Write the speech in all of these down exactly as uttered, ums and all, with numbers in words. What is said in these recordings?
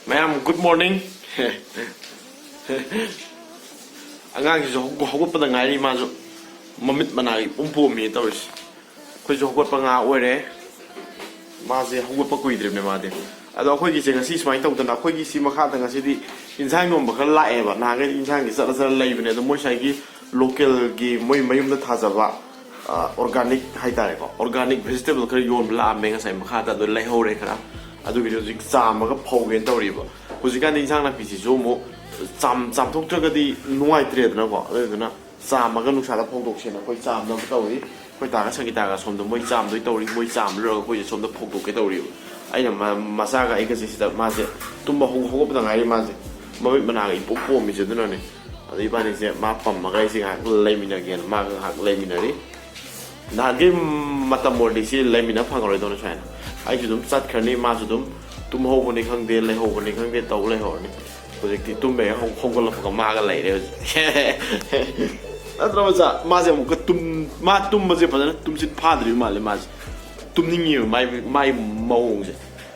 ꯃꯌꯥꯝ, good morning. ꯑꯉꯥꯡꯁꯤꯁꯨ ꯍꯧꯒ- ꯍꯧꯒꯠꯄꯗ ꯉꯥꯏꯔꯤ꯫ ꯃꯥꯁꯨ ꯃꯃꯤꯠ ꯃꯅꯥ ꯏꯄꯣꯝ ꯄꯣꯝꯃꯤ ꯇꯧꯔꯤꯁꯦ꯫ ꯑꯩꯈꯣꯏꯁꯨ ꯍꯧꯒꯠꯄ ꯉꯥ ꯑꯣꯏꯔꯦ꯫ ꯃꯥꯁꯦ ꯍꯧꯒꯠꯄ ꯀꯨꯏꯗ꯭ꯔꯤꯕꯅꯦ ꯃꯥꯗꯤ꯫ ꯑꯗꯣ ꯑꯩꯈꯣꯏꯒꯤꯁꯦ ꯉꯁꯤ ꯁꯨꯃꯥꯏꯅ ꯇꯧꯗꯅ, ꯑꯩꯈꯣꯏꯒꯤ ꯁꯤ ꯃꯈꯥꯗ ꯉꯁꯤꯗꯤ ꯏꯟꯁꯥꯡ ꯌꯣꯟꯕ ꯈꯔ ꯂꯥꯛꯑꯦꯕ꯫ ꯅꯍꯥꯟꯈꯩꯗꯤ ꯏꯟꯁꯥꯡꯁꯦ ꯆꯠꯂ ꯆꯠꯂ ꯂꯩꯕꯅꯦ, ꯑꯗꯣ ꯃꯣꯏ ꯉꯁꯥꯏꯒꯤ ꯂꯣꯀꯦꯜꯒꯤ, ꯃꯣꯏ ꯃꯌꯨꯝꯗ ꯊꯥꯖꯕ, ꯑꯣꯔꯒꯥꯅꯤꯛ ꯍꯥꯏꯇꯥꯔꯦꯀꯣ, ꯑꯣꯔꯒꯥꯅꯤꯛ ꯚꯦꯖꯤꯇꯦꯕꯜ ꯈꯔ ꯌꯣꯟꯕ ꯂꯥꯛꯑꯝꯃꯦ ꯉꯁꯥꯏ ꯃꯈꯥꯗ꯫ ꯑꯗꯣ ꯂꯩꯍꯧꯔꯦ ꯈꯔ꯫ ꯑꯗꯨꯒꯤꯗꯤ ꯍꯧꯖꯤꯛ ꯆꯥꯝꯃꯒ ꯐꯧꯒꯦꯅ ꯇꯧꯔꯤꯕ꯫ ꯍꯧꯖꯤꯛꯀꯥꯟꯗꯤ ꯏꯟꯁꯥꯡ ꯅꯥꯄꯤꯁꯤꯁꯨ ꯑꯃꯨꯛ ꯆꯥꯝ- ꯆꯥꯝꯊꯣꯛꯇ꯭ꯔꯒꯗꯤ ꯅꯨꯡꯉꯥꯏꯇ꯭ꯔꯦꯗꯅꯀꯣ꯫ ꯑꯗꯨꯗꯨꯅ ꯆꯥꯝꯃꯒ ꯅꯨꯡꯁꯥꯗ ꯐꯧꯗꯣꯛꯁꯦꯅ ꯑꯩꯈꯣꯏ ꯆꯥꯝꯅꯕ ꯇꯧꯔꯤ꯫ ꯑꯩꯈꯣꯏ ꯇꯥꯒ ꯁꯪꯒꯤꯇꯥꯒ ꯁꯣꯝꯗ ꯃꯣꯏ ꯆꯥꯝꯗꯣꯏ ꯇꯧꯔꯤ꯫ ꯃꯣꯏ ꯆꯥꯝꯕ ꯂꯣꯏꯔꯒ ꯑꯩꯈꯣꯏꯁꯦ ꯁꯣꯝꯗ ꯐꯧꯗꯣꯛꯀꯦ ꯇꯧꯔꯤꯕ꯫ ꯑꯩꯅ ꯃ- ꯃꯆꯥꯒ ꯑꯩꯒꯁꯦ ꯁꯤꯗ, ꯃꯥꯁꯦ ꯇꯨꯝꯕ ꯍꯧ- ꯍꯧꯒꯠꯄꯗ ꯉꯥꯏꯔꯤ꯫ ꯃꯥꯁꯦ ꯃꯃꯤꯠ ꯃꯅꯥꯒ ꯏꯄꯣꯝ ꯄꯣꯝꯃꯤꯁꯦ꯫ ꯑꯗꯨꯅꯅꯦ꯫ ꯑꯗꯣ ꯏꯕꯥꯅꯤꯁꯦ ꯃꯥ ꯄꯝꯃꯒ ꯑꯩꯁꯦ ꯉꯥꯏꯍꯥꯛ ꯂꯩꯃꯤꯟꯅꯒꯦꯅ ꯃꯥꯒ ꯉꯥꯏꯍꯥꯛ ꯂꯩꯃꯤꯟꯅꯔꯤ꯫ ꯅꯍꯥꯟꯒꯤ ꯃꯇꯝ ꯑꯣꯏꯔꯗꯤ ꯁꯤ ꯂꯩꯃꯤꯟꯅ ꯐꯪꯉꯔꯣꯏꯗꯧꯅꯦ ꯁꯨꯃꯥꯏꯅ꯫ ꯑꯩꯁꯨ ꯑꯗꯨꯝ ꯆꯠꯈ꯭ꯔꯅꯤ, ꯃꯥꯁꯨ ꯑꯗꯨꯝ ꯇꯨꯝꯍꯧꯕꯅꯤ ꯈꯪꯗꯦ, ꯂꯩꯍꯧꯕꯅꯤ ꯈꯪꯗꯦ, ꯇꯧ ꯂꯩꯍꯧꯔꯅꯤ꯫ ꯍꯧꯖꯤꯛꯇꯤ ꯇꯨꯝꯕ ꯍꯦꯛ ꯍꯧ- ꯍꯧꯒꯠꯂꯛꯄꯒ ꯃꯥꯒ ꯂꯩꯔꯦ ꯍꯧꯖꯤꯛ꯫ ꯅꯠꯇ꯭ꯔꯣ ꯃꯆꯥ? ꯃꯥꯁꯦ ꯑꯃꯨꯛꯀ ꯇꯨꯝ- ꯃꯥ ꯇꯨꯝꯕꯁꯦ ꯐꯖꯅ ꯇꯨꯝꯁꯤꯠ ꯐꯥꯗ꯭ꯔꯤꯕ ꯃꯥꯜꯂꯦ ꯃꯥꯁꯦ꯫ ꯇꯨꯝꯅꯤꯡꯉꯤꯕ ꯃꯥꯏ ꯃꯥꯏ ꯃꯑꯣꯡꯁꯦ꯫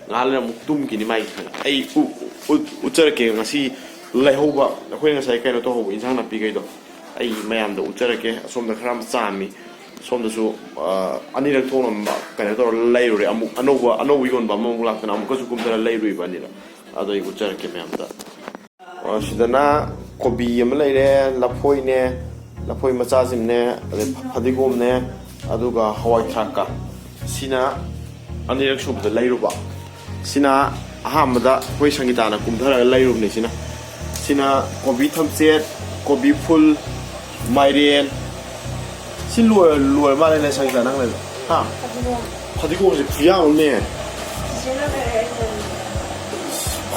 ꯉꯥꯏꯍꯥꯛ ꯂꯩꯔ ꯑꯃꯨꯛ ꯇꯨꯝꯈꯤꯅꯤ ꯃꯥꯏ꯫ ꯑꯩ ꯎ- ꯎ- ꯎꯠꯆꯔꯛꯀꯦ ꯉꯁꯤ ꯂꯩꯍꯧꯕ, ꯑꯩꯈꯣꯏ ꯉꯁꯥꯏ ꯀꯩꯅꯣ ꯇꯧꯍꯧꯕ ꯏꯟꯁꯥꯡ ꯅꯥꯄꯤꯈꯩꯗꯣ꯫ ꯑꯩ ꯃꯌꯥꯝꯗ ꯎꯠꯆꯔꯛꯀꯦ꯫ ꯑꯁꯣꯝꯗ ꯈꯔ ꯑꯃ ꯆꯥꯝꯃꯤ, ꯁꯣꯝꯗꯁꯨ ꯑ, ꯑꯅꯤꯔꯛ ꯊꯣꯛꯅ ꯀꯩꯅꯣ ꯇꯧꯔ ꯂꯩꯔꯨꯔꯦ꯫ ꯑꯃꯨꯛ ꯑꯅꯧꯕ, ꯑꯅꯧꯕ ꯌꯣꯟꯕ ꯑꯃꯃꯨꯛ ꯂꯥꯛꯇꯅ ꯑꯃꯨꯛꯀꯁꯨ ꯀꯨꯝꯊꯔ ꯂꯩꯔꯨꯏꯕ ꯑꯅꯤꯔꯛ꯫ ꯑꯗꯣ ꯑꯩ ꯎꯠꯆꯔꯛꯀꯦ ꯃꯌꯥꯝꯗ꯫ ꯑ, ꯁꯤꯗꯅ ꯀꯣꯕꯤ ꯑꯃ ꯂꯩꯔꯦ, ꯂꯐꯣꯏꯅꯦ, ꯂꯐꯣꯏ ꯃꯆꯥꯁꯤꯡꯅꯦ, ꯑꯗꯩ ꯐꯗꯤꯒꯣꯝꯅꯦ, ꯑꯗꯨꯒ ꯍꯋꯥꯏ ꯊ꯭ꯔꯥꯛꯀ꯫ ꯁꯤꯅ ꯑꯅꯤꯔꯛ ꯁꯨꯕꯗ ꯂꯩꯔꯨꯕ꯫ ꯁꯤꯅ ꯑꯍꯥꯟꯕꯗ ꯑꯩꯈꯣꯏ ꯁꯪꯒꯤꯇꯥꯅ ꯀꯨꯝꯊꯔꯒ ꯂꯩꯔꯨꯕꯅꯤ꯫ ꯁꯤꯅ ꯁꯤꯅ ꯀꯣꯕꯤ ꯊꯝꯆꯦꯠ, ꯀꯣꯕꯤ ꯐꯨꯜ, ꯃꯥꯏꯔꯦꯟ꯫ ꯁꯤ ꯂꯣꯏꯔ ꯂꯣꯏꯔ ꯃꯥꯜꯂꯦꯅꯦ ꯁꯪꯒꯤꯇꯥ, ꯅꯪ ꯂꯩꯕ? ꯍꯥ? ꯐꯗꯤꯒꯣꯝꯁꯦ ꯈꯨꯌꯥꯝ ꯑꯃꯅꯦ꯫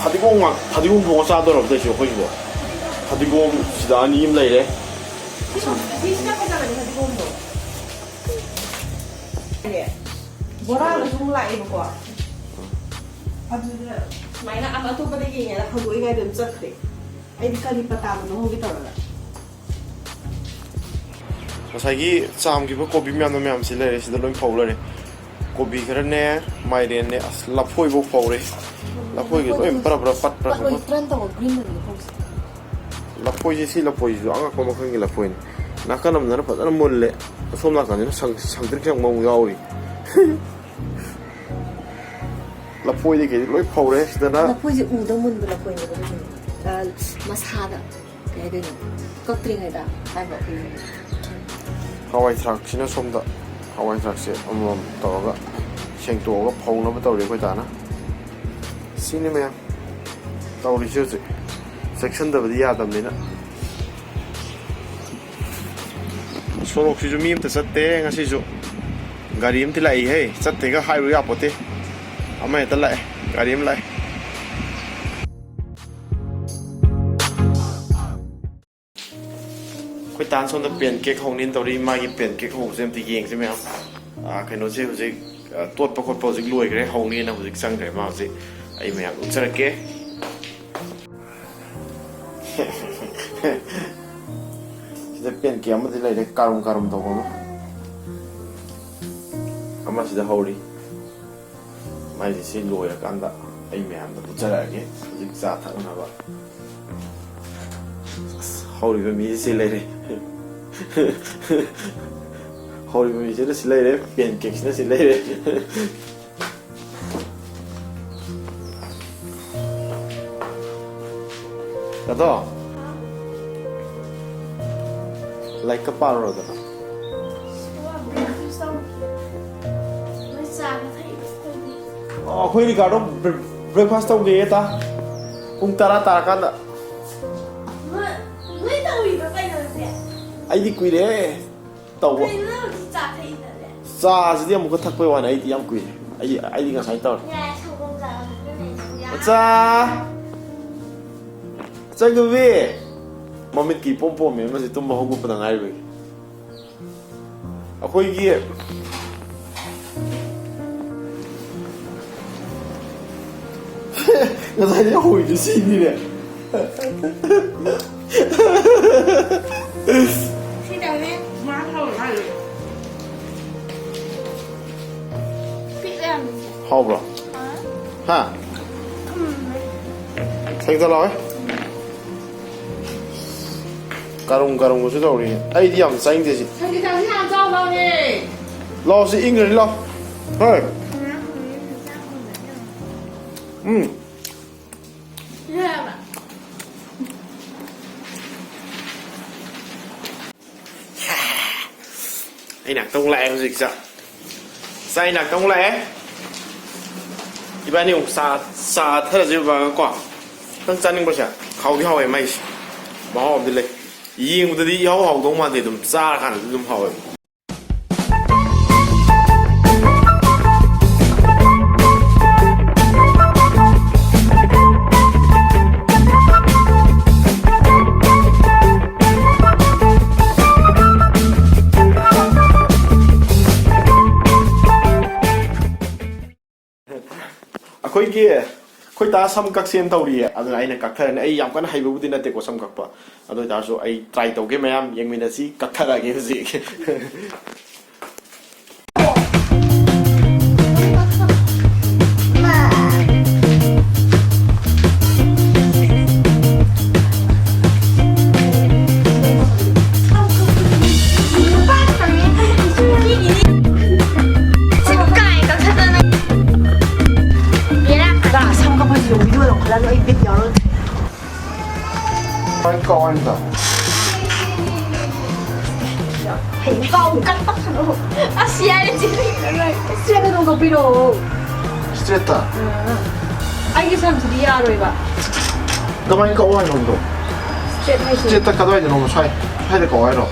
ꯐꯗꯤꯒꯣꯝ ꯉꯥꯛ- ꯐꯗꯤꯒꯣꯝ ꯊꯣꯡꯉ ꯆꯥꯗꯧꯔꯕ ꯇꯧꯏꯁꯤꯕꯣ ꯑꯩꯈꯣꯏꯁꯤꯕꯣ? ꯐꯗꯤꯒꯣꯝ ꯁꯤꯗ ꯑꯅꯤ ꯑꯃ ꯂꯩꯔꯦ꯫ ꯁꯤꯁꯤꯅ ꯐꯖꯕꯅꯤ ꯐꯗꯤꯒꯣꯝꯗꯣ꯫ ꯕꯣꯔꯥꯗꯁꯨ ꯑꯃꯨꯛ ꯂꯥꯛꯑꯦꯕꯀꯣ꯫ ꯑꯗꯨꯗ ꯁꯨꯃꯥꯏꯅ ꯑꯃ ꯑꯇꯣꯞꯄꯗ ꯌꯦꯡꯉꯦꯅ ꯍꯪꯗꯣꯛꯏꯉꯩꯗ ꯑꯗꯨꯝ ꯆꯠꯈ꯭ꯔꯦ꯫ ꯑꯩꯗꯤ ꯀꯔꯤ ꯄꯇꯥꯗꯅꯣ ꯍꯪꯒꯦ ꯇꯧꯔꯒ꯫ ꯉꯁꯥꯏꯒꯤ ꯆꯥꯝꯈꯤꯕ ꯀꯣꯕꯤ ꯃꯌꯥꯝꯗꯣ ꯃꯌꯥꯝꯁꯤ ꯂꯩꯔꯦ, ꯁꯤꯗ ꯂꯣꯏ ꯐꯧ ꯂꯩꯔꯦ꯫ ꯀꯣꯕꯤ ꯈꯔꯅꯦ, ꯃꯥꯏꯔꯦꯟꯅꯦ, ꯑꯁ, ꯂꯐꯣꯏꯐꯧ ꯐꯧꯔꯦ꯫ ꯂꯐꯣꯏꯒꯤ ꯂꯣꯏ ꯄꯔꯞ ꯄꯔꯞ ꯄꯠꯄ꯭ꯔꯥ ꯈꯪꯄꯣꯠ꯫ ꯇ꯭ꯔꯟ ꯇꯧꯕ green ꯗꯨꯗꯤ ꯂꯐꯣꯏꯁꯦ꯫ ꯂꯐꯣꯏꯁꯦ, ꯁꯤ ꯂꯐꯣꯏꯁꯤꯁꯨ ꯑꯉꯛꯄ ꯃꯈꯜꯒꯤ ꯂꯐꯣꯏꯅꯤ꯫ ꯅꯥꯀꯟ ꯑꯃꯗꯅ ꯐꯖꯅ ꯃꯨꯜꯂꯦ, ꯑꯁꯣꯝ ꯅꯥꯀꯟꯁꯤꯅ ꯁꯪ-, ꯁꯪꯇ꯭ꯔꯤꯛ ꯁꯪꯕ ꯑꯃꯨꯛ ꯌꯥꯎꯔꯤ꯫ ꯂꯐꯣꯏꯗꯤ ꯀꯩꯗꯤ ꯂꯣꯏ ꯐꯧꯔꯦ ꯁꯤꯗꯅ꯫ ꯂꯐꯣꯏꯁꯦ ꯎꯗ ꯃꯨꯟꯕ ꯂꯐꯣꯏꯅꯦꯕ ꯑꯗꯨꯒꯤꯅꯦ꯫ ꯑ, ꯃꯁꯥꯗ ꯀꯩ ꯍꯥꯏꯗꯣꯏꯅꯣ? ꯀꯛꯇ꯭ꯔꯤꯉꯩꯗ ꯍꯥꯏꯕ ꯑꯩꯈꯣꯏꯒꯤ꯫ ꯍꯋꯥꯏ ꯊ꯭ꯔꯥꯛꯁꯤꯅ ꯁꯣꯝꯗ, ꯍꯋꯥꯏ ꯊ꯭ꯔꯥꯛꯁꯦ ꯑꯃꯃꯝ ꯇꯧꯔꯒ ꯁꯦꯡꯇꯣꯛꯑꯒ ꯐꯧꯅꯕ ꯇꯧꯔꯤ ꯑꯩꯈꯣꯏ ꯗꯥꯅ꯫ ꯁꯤꯅꯤ ꯃꯌꯥꯝ ꯇꯧꯔꯤꯁꯦ ꯍꯧꯖꯤꯛ꯫ ꯆꯦꯛꯁꯤꯟꯗꯕꯗꯤ ꯌꯥꯗꯕꯅꯤꯅ꯫ ꯁꯣꯔꯣꯛꯁꯤꯁꯨ ꯃꯤ ꯑꯝꯇ ꯆꯠꯇꯦ ꯉꯁꯤꯁꯨ꯫ ꯒꯥꯔꯤ ꯑꯝꯇ ꯂꯥꯛꯏꯍꯦ, ꯆꯠꯇꯦꯒ ꯍꯥꯏꯔꯨ ꯌꯥꯄꯣꯠꯇꯦ꯫ ꯑꯃ ꯍꯦꯛꯇ ꯂꯥꯛꯑꯦ, ꯒꯥꯔꯤ ꯑꯃ ꯂꯥꯛꯑꯦ꯫ ꯑꯩꯈꯣꯏ ꯇꯥꯟ ꯁꯣꯝꯗ pancake ꯍꯧꯅꯤꯅ ꯇꯧꯔꯤ꯫ ꯃꯥꯒꯤ pancake ꯍꯧꯕꯁꯦ ꯑꯝꯇ ꯌꯦꯡꯁꯦ ꯃꯌꯥꯝ꯫ ꯑꯥ, ꯀꯩꯅꯣꯁꯦ ꯍꯧꯖꯤꯛ, ꯑꯥ, ꯇꯣꯠꯄ ꯈꯣꯠꯄ ꯍꯧꯖꯤꯛ ꯂꯣꯏꯈ꯭ꯔꯦ, ꯍꯧꯅꯤꯅ ꯍꯧꯖꯤꯛ ꯆꯪꯈ꯭ꯔꯦ ꯃꯥ ꯍꯧꯖꯤꯛ꯫ ꯑꯩ ꯃꯌꯥꯝ ꯎꯠꯆꯔꯛꯀꯦ꯫ ꯁꯤꯗ pancake ꯑꯃꯗꯤ ꯂꯩꯔꯦ, ꯀꯥꯔꯨꯝ ꯀꯥꯔꯨꯝ ꯇꯧꯕ ꯑꯃ꯫ ꯑꯃꯁꯤꯗ ꯍꯧꯔꯤ꯫ ꯃꯥꯏꯁꯦ ꯁꯤ ꯂꯣꯏꯔꯀꯥꯟꯗ ꯑꯩ ꯃꯌꯥꯝꯗ ꯎꯠꯆꯔꯛꯑꯒꯦ꯫ ꯍꯧꯖꯤꯛ ꯆꯥ ꯊꯛꯅꯕ꯫ ꯑꯁ, ꯍꯧꯔꯤꯕ ꯃꯤꯁꯦ ꯁꯤ ꯂꯩꯔꯦ꯫ ꯍꯧꯔꯤꯕ ꯃꯤꯁꯤꯅ ꯁꯤ ꯂꯩꯔꯦ, pancakeꯁꯤꯅ ꯁꯤ ꯂꯩꯔꯦ꯫ ꯑꯗꯣ, ꯂꯥꯏꯔꯤꯛꯀ ꯄꯥꯔꯨꯔꯗꯅ꯫ ꯑꯣ, ꯑꯩꯈꯣꯏ ꯔꯤꯀꯥꯔꯗꯣ ꯕ꯭ꯔꯦꯛ-, breakfast ꯇꯧꯒꯦꯌꯦ, ꯇꯥ꯫ ꯄꯨꯡ ꯇꯔꯥ ꯇꯥꯔꯀꯥꯟꯗ꯫ ꯅꯣꯏ, ꯅꯣꯏ ꯇꯧꯔꯤꯕ ꯀꯩꯅꯣꯁꯦ? ꯑꯩꯗꯤ ꯀꯨꯏꯔꯦ ꯇꯧꯕ꯫ ꯀꯩꯅꯣ ꯅꯪ ꯍꯧꯖꯤꯛ ꯆꯥ ꯊꯛꯏꯗꯅꯦ? ꯆꯥꯁꯤꯗꯤ ꯑꯃꯨꯛꯀ ꯊꯛꯄꯩ ꯋꯥꯅꯤ, ꯑꯩꯗꯤ ꯌꯥꯝ ꯀꯨꯏꯔꯦ꯫ ꯑꯩ, ꯑꯩꯗꯤ ꯉꯁꯥꯏ ꯇꯧꯔꯦ꯫ ꯌꯥꯔꯦ, ꯁꯪꯒꯣꯝ ꯆꯥ ꯑꯃꯨꯛꯀ ꯂꯩꯔꯦ꯫ ꯌꯥꯔꯦ꯫ ꯑꯆꯥ! ꯆꯪꯒꯕꯤ! ꯃꯃꯤꯠꯀꯤ ꯏꯄꯣꯝ ꯄꯣꯝꯃꯦ, ꯃꯁꯤ ꯇꯨꯝꯕ ꯍꯧꯒꯠꯄꯗ ꯉꯥꯏꯔꯤꯕꯒꯤ꯫ ꯑꯩꯈꯣꯏꯒꯤ ꯉꯁꯥꯏꯗꯤ ꯍꯧꯔꯤꯗꯨ ꯁꯤꯅꯤꯅꯦ꯫ ꯁꯤꯗꯅꯦ ꯃꯥ ꯍꯧꯔ ꯃꯥꯜꯂꯦ꯫ ꯄꯤꯛꯑꯦ ꯌꯥꯝꯅ꯫ ꯍꯥꯎꯕ꯭ꯔꯣ? ꯑꯥ꯫ ꯍꯥ? ꯍꯦꯛꯇ ꯂꯥꯎꯋꯦ꯫ ꯀꯔꯨꯝ ꯀꯔꯨꯝꯒꯁꯨ ꯇꯧꯔꯤ꯫ ꯑꯩꯗꯤ ꯌꯥꯝ ꯆꯥꯅꯤꯡꯗꯦ ꯁꯤ꯫ ꯁꯪꯒꯤꯇꯥꯁꯤ ꯌꯥꯝ ꯆꯥꯎ ꯂꯥꯎꯅꯦ꯫ ꯂꯥꯎ, ꯁꯤ ꯏꯪꯈ꯭ꯔꯅꯤ, ꯂꯥꯎ꯫ ꯍꯣꯏ꯫ ꯎꯝ꯫ ꯑꯩ ꯅꯥꯛꯇ ꯑꯃꯨꯛ ꯂꯥꯛꯑꯦ ꯍꯧꯖꯤꯛ ꯆꯥꯛ꯫ ꯆꯥꯛ ꯑꯩ ꯅꯥꯛꯇ ꯑꯃꯨꯛ ꯂꯥꯛꯑꯦ꯫ ꯏꯕꯥꯅꯤ ꯑꯃꯨꯛ ꯆꯥ, ꯆꯥ ꯊꯛꯑꯁꯦ ꯕꯕꯥꯒ ꯀꯣ꯫ ꯈꯤꯇꯪ ꯆꯥꯅꯤꯡꯕꯁꯦ꯫ ꯍꯥꯎꯗꯤ ꯍꯥꯎꯋꯦ ꯃꯥꯏꯁꯦ꯫ ꯃꯍꯥꯎ ꯑꯃꯗꯤ ꯂꯩ꯫ ꯌꯦꯡꯕꯗꯗꯤ ꯏꯍꯥꯎ ꯍꯥꯎꯗꯧ ꯃꯥꯟꯗꯦ, ꯑꯗꯨꯝ ꯆꯥꯔꯀꯥꯟꯗꯗꯤ ꯑꯗꯨꯝ ꯍꯥꯎꯋꯦꯕ꯫ ꯑꯩꯈꯣꯏꯒꯤ, ꯑꯩꯈꯣꯏ ꯗꯥ ꯁꯝ ꯀꯛꯁꯦꯅ ꯇꯧꯔꯤꯌꯦ, ꯑꯗꯨꯅ ꯑꯩꯅ ꯀꯛꯊꯔꯅꯤ꯫ ꯑꯩ ꯌꯥꯝ ꯀꯟꯅ ꯍꯩꯕꯕꯨꯗꯤ ꯅꯠꯇꯦꯀꯣ ꯁꯝ ꯀꯛꯄ, ꯑꯗꯨ ꯑꯣꯏꯇꯥꯔꯁꯨ ꯑꯩ try ꯇꯧꯒꯦ꯫ ꯃꯌꯥꯝ ꯌꯦꯡꯃꯤꯟꯅꯁꯤ꯫ ꯀꯛꯊꯔꯛꯑꯒꯦ ꯍꯧꯖꯤꯛ꯫ ꯁꯝ ꯀꯛꯄꯁꯤꯁꯨ video ꯂꯧꯈꯠꯂꯒ ꯑꯩ ꯕꯤꯠ ꯌꯥꯎꯔꯣꯏ꯫ ꯍꯣꯏ, ꯀꯛꯑꯣ ꯍꯥꯏꯅ ꯇꯧ꯫ ꯍꯌꯦꯡ ꯀꯥꯎ ꯀꯛꯄ ꯁꯥꯟꯅꯧ꯫ ꯑꯁ, ꯌꯥꯔꯦ, ꯆꯦ꯫ Straight ꯑꯗꯨꯝ ꯀꯛꯄꯤꯔꯛꯑꯣ꯫ Straight ꯇ? ꯑꯥ꯫ ꯑꯩꯒꯤ ꯁꯝꯁꯤꯗꯤ ꯌꯥꯔꯣꯏꯕ꯫ ꯀꯃꯥꯏꯅ ꯀꯛꯑꯣ ꯍꯥꯏꯅꯣ ꯑꯗꯣ? Straight ꯍꯥꯏꯁꯦ꯫ Straight ꯇ ꯀꯗꯥꯏꯗꯅꯣ? ꯁ꯭ꯋꯥꯏ, ꯁ꯭ꯋꯥꯏꯗ ꯀꯛꯑꯣ ꯍꯥꯏꯔꯣ?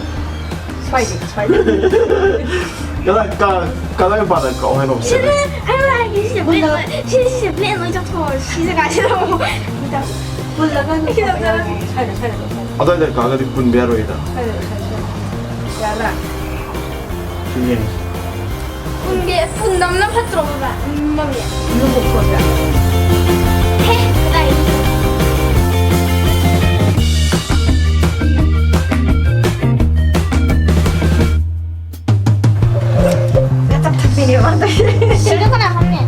ꯁ꯭ꯋꯥꯏꯗ, ꯁ꯭ꯋꯥꯏꯗ꯫ ꯀꯗꯥꯏ, ꯀ-, ꯀꯗꯥꯏ ꯃꯄꯥꯗ ꯀꯛꯑꯣ ꯍꯥꯏꯅꯣ? ꯁꯤꯗ, ꯑꯩ ꯍꯥꯏꯔꯛꯑꯒꯦ, ꯁꯤꯁꯦ black ꯑꯣꯏ-, ꯁꯤ, ꯁꯤꯁꯦ black ꯑꯣꯏ ꯆꯠꯊꯣꯛꯑꯣ꯫ ꯁꯤ ꯖꯒꯥꯁꯤꯗ ꯑꯃꯨꯛ꯫ ꯄꯨꯜꯂꯒ ꯑꯗꯨꯝ ꯁ꯭ꯋꯥꯏꯗ, ꯁ꯭ꯋꯥꯏꯗ꯫ ꯑꯗꯨꯋꯥꯏꯗ ꯀꯛꯑꯒꯗꯤ ꯄꯨꯟꯕ ꯌꯥꯔꯣꯏꯗ꯫ ꯁ꯭ꯋꯥꯏꯗ, ꯁ꯭ꯋꯥꯏꯗ꯫ ꯌꯥꯕ꯭ꯔꯥ? ꯁꯤ ꯌꯦꯡꯉꯁꯤ꯫ ꯄꯨꯟꯒꯦ, ꯄꯨꯟꯗꯕꯅ ꯐꯠꯇ꯭ꯔꯣ ꯍꯥꯏꯕ? ꯃꯝꯃꯦ꯫ ꯂꯨꯍꯣꯡ ꯄꯣꯠꯇ꯫ ꯍꯦ, ꯀꯗꯥꯏꯗꯒꯤ? ꯆꯥꯛ ꯊꯛꯄꯤꯅꯦ ꯃꯥ ꯇꯧꯔꯤꯁꯦ꯫ ꯁꯤꯗ ꯀꯅꯥ ꯐꯝꯃꯤ?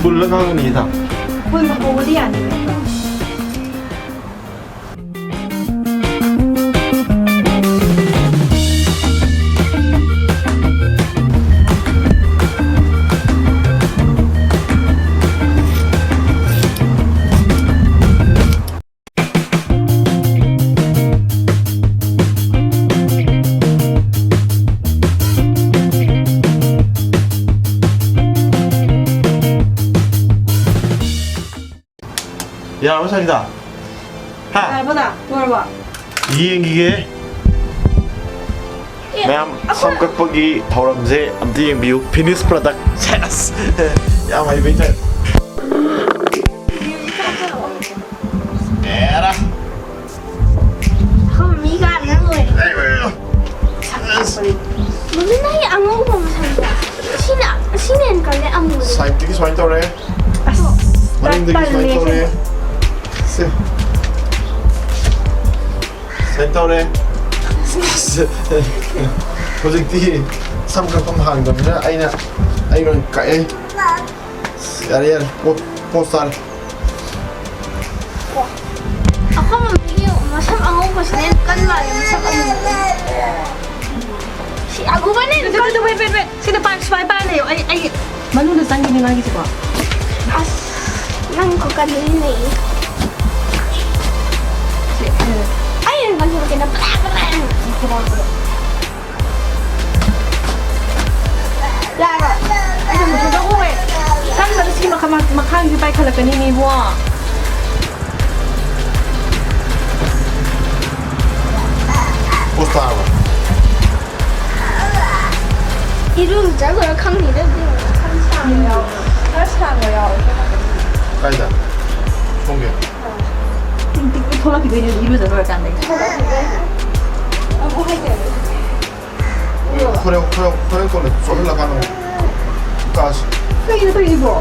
ꯄꯨꯜꯂꯒ ꯈꯪꯒꯅꯤ ꯏꯇꯥ꯫ ꯄꯨꯟꯕ ꯍꯧꯕꯗꯤ ꯌꯥꯅꯤ꯫ ꯌꯥꯔꯕ ꯁꯪꯒꯤꯇꯥ? ꯍꯥ? ꯌꯥꯔꯕꯣ ꯗꯥ? ꯂꯣꯏꯔꯕꯣ? ꯌꯦꯡꯈꯤꯒꯦ꯫ ꯑꯦ, ꯃꯌꯥꯝ, ꯑꯩꯈꯣꯏ ꯁꯝ ꯀꯛꯄꯒꯤ ꯊꯧꯔꯝꯁꯦ ꯑꯝꯇ ꯌꯦꯡꯕꯤꯌꯨ꯫ Finish product꯫ ꯁꯦꯁ! ꯌꯥꯝ ꯍꯩꯕꯩ type꯫ ꯑꯦꯔꯥ! ꯑꯩꯈꯣꯏ ꯃꯃꯤꯒ ꯅꯪ ꯂꯣꯏꯔꯦ꯫ ꯑꯩ ꯂꯣꯏꯔꯦ꯫ ꯃꯃꯤ ꯅꯪꯒꯤ ꯑꯉꯧꯕ ꯃꯁꯝꯗꯣ꯫ ꯁꯤꯅ, ꯁꯤꯅ ꯍꯦꯟꯅ ꯀꯜꯂꯦ ꯑꯃꯨꯕꯗꯤ꯫ Sideꯇꯒꯤ ꯁꯨꯃꯥꯏꯅ ꯇꯧꯔꯦ꯫ ꯑꯁ, ꯃꯅꯤꯡꯗꯒꯤ ꯁꯨꯃꯥꯏꯅ ꯇꯜꯂꯦ ꯇꯧꯔꯦ꯫ ꯁꯤ꯫ ꯁꯤ꯫ ꯁꯨꯃꯥꯏꯅ ꯇꯧꯔꯦ꯫ ꯍꯧꯖꯤꯛꯇꯤ ꯁꯝ ꯀꯛꯐꯝ ꯍꯥꯡꯗꯕꯅꯤꯅ ꯑꯩꯅ, ꯑꯩ ꯑꯣꯏꯅ ꯀꯛꯑꯦ꯫ ꯌꯥꯔꯦ, ꯌꯥꯔꯦ꯫ ꯄꯣ-, ꯄꯣꯁ ꯇꯥꯔꯦ꯫ ꯑꯩꯈꯣꯏ ꯃꯃꯤꯒꯤ ꯃꯁꯝ ꯑꯉꯧꯕꯁꯤꯅ ꯍꯦꯟꯅ ꯀꯟ ꯃꯥꯜꯂꯦ, ꯃꯁꯝ ꯑꯃꯨꯕ꯫ ꯁꯤ ꯑꯃꯨꯕꯅ ꯍꯦꯟꯅ ꯀꯟ-, wait, wait, wait, wait. ꯁꯤꯗ ꯄꯥꯏ-, ꯁꯨꯃꯥꯏ ꯄꯥꯏꯔ ꯂꯩꯌꯣ꯫ ꯑꯩ, ꯑꯩ ꯃꯅꯨꯡꯗ ꯆꯪꯈꯤꯅꯤ ꯃꯥꯒꯤꯁꯤꯀꯣ꯫ ꯑꯁ, ꯅꯪ ꯈꯨꯀꯟꯗꯨꯗꯤ ꯅꯩꯌꯦ꯫ ꯁꯤ, ꯑꯩ ꯑꯩꯅ ꯀꯟꯊꯣꯔꯛꯀꯦ, ꯅꯪ ꯄ꯭ꯔꯥ, ꯄ꯭ꯔꯥ꯫ ꯌꯥꯔꯣ? ꯑꯩ ꯃꯊꯟꯇ ꯎꯋꯦ꯫ ꯀꯟꯕꯗ ꯁꯤ ꯃꯈꯥ-, ꯃꯈꯥꯒꯤꯁꯦ ꯄꯥꯏꯈꯠꯂꯛꯀꯅꯤꯅꯦ ꯏꯕꯨꯡꯉꯣ꯫ ꯄꯣꯁ ꯇꯥꯔꯕ? ꯏꯔꯨꯖꯔꯒ ꯈꯪꯅꯤꯗ, ꯑꯗꯨꯗꯤ꯫ ꯈꯔ ꯁꯥꯡꯕ ꯌꯥꯎꯋꯦ꯫ ꯈꯔ ꯁꯥꯡꯕ ꯌꯥꯎꯋꯦ꯫ ꯀꯥꯏꯗ? ꯁꯣꯝꯒꯤ? ꯇꯤꯡ ꯇꯤꯡ ꯊꯣꯛꯂꯛꯈꯤꯗꯣꯏꯅꯦ ꯏꯔꯨꯖ ꯂꯣꯏꯔꯀꯥꯟꯗꯒꯤ꯫ ꯊꯣꯛꯂꯛꯈꯤꯗꯣꯏꯅꯦ꯫ ꯑꯃꯨꯛ ꯍꯥꯏꯖꯔꯦ꯫ ꯍꯣꯔꯦꯟ, ꯍꯣꯔꯦꯟ, ꯍꯣꯔꯦꯟ ꯀꯣꯟꯅ ꯆꯣꯠꯍꯜꯂꯀꯥꯟꯗ ꯑꯃꯨꯛ ꯀꯥꯁꯤ꯫ ꯀꯩꯅꯣ ꯇꯧꯔꯤꯁꯤꯕꯣ?